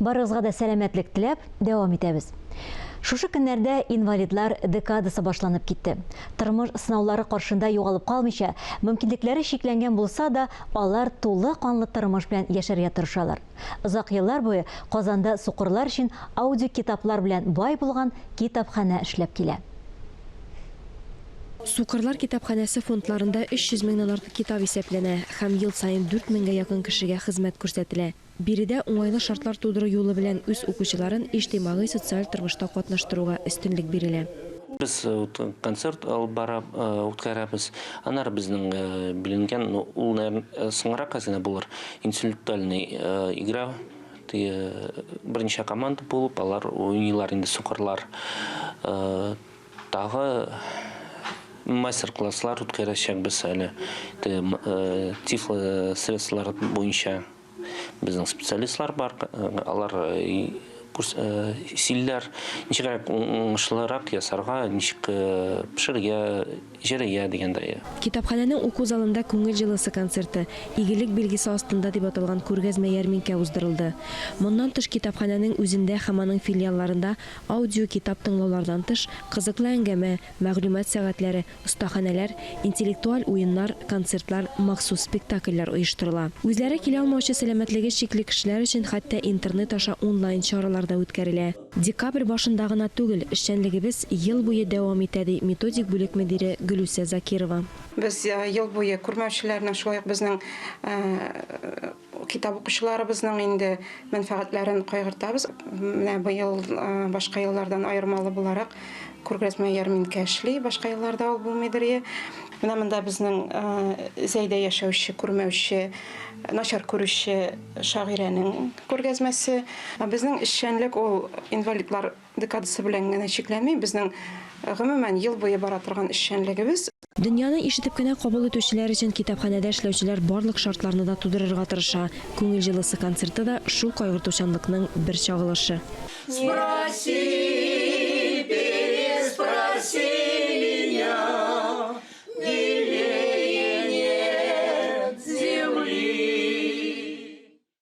Барыгызга да сәламәтлек теләп, дәвам итәбез. Шушы көннәрдә инвалидлар декадасы башланып китте. Тормыш сынаулары каршында югалып калмыйча, мөмкинлекләре чикләнгән булса да, алар тулы канлы тормыш белән яшәргә тырышалар. Озак еллар буе Казанда сукырлар өчен аудиокитаплар белән бай булган китапханә эшләп килә. Сукырлар китапханәсе фондларында 300 меңнән артык китап исәпләнә һәм ел саен 4 меңгә якын кешегә хезмәт күрсәтелә. Биредә уңайлы шартлар тудыру юлы белән үз укучыларын иҗтимагый-социаль тормышта катнаштыруга өстенлек бирелә. Без концерт алып бара, үткәрәбез. Аннары безнең беленгән, ну, ул, наверное, соңрак әз генә булыр, интеллектуальный игра, теге берничә команда булып, алар уйныйлар инде сукырлар. Тагы мастер-класслар үткәрәчәкбез әле, теге тифло средстволар буенча. Безнең специалистлар бар, алар сөйлиләр, ничегрәк уңышлырак ясарга, ничек пешерергә, эчәргә дигәндәй. Китапханәнең уку залында Күңел җылысы концерты, Игелек билгесе астында дип аталган күргәзмә-ярминкә уздырылды. Моннан тыш, китапханәнең үзендә һәм аның филиалларында аудиокитап тыңлаулардан тыш, кызыклы әңгәмә, мәгълүмат сәгатьләре, Остаханәләр, интеллектуаль уеннар, концертлар, махсус спектакльләр оештырыла. Үзләре килә алмаучы сәламәтлеге чикле кешеләр өчен хәтта интернет аша онлайн чаралар да үткәрелә. Декабрь башында гына түгел, эшчәнлегебез ел буе дәвам итә, ди методик бүлек мөдире Гөлүсә Закирова. Без ел буе күрмәүчеләрнең, шулай ук безнең китап укучыларыбызның инде мәнфәгатьләрен кайгыртабыз. Менә быел башка еллардан аермалы буларак күргәзмә ярминкә эшли, башка елларда ул булмыйдыр ие. Менә монда безнең Зәйдә яшәүче, күрмәүче, начар күрүче шагыйрәнең күргәзмәсе. Безнең эшчәнлек ул инвалидлар декадасы белән генә чикләнми, безнең гомумән ел буе бара торган эшчәнлегебез. Дөньяны ишетеп кенә кабул итүчеләр өчен китапханәдә эшләүчеләр барлык шартларны да тудырырга тырыша. Күңел җылысы концерты да шул кайгыртучанлыкның бер чагылышы. Спроси.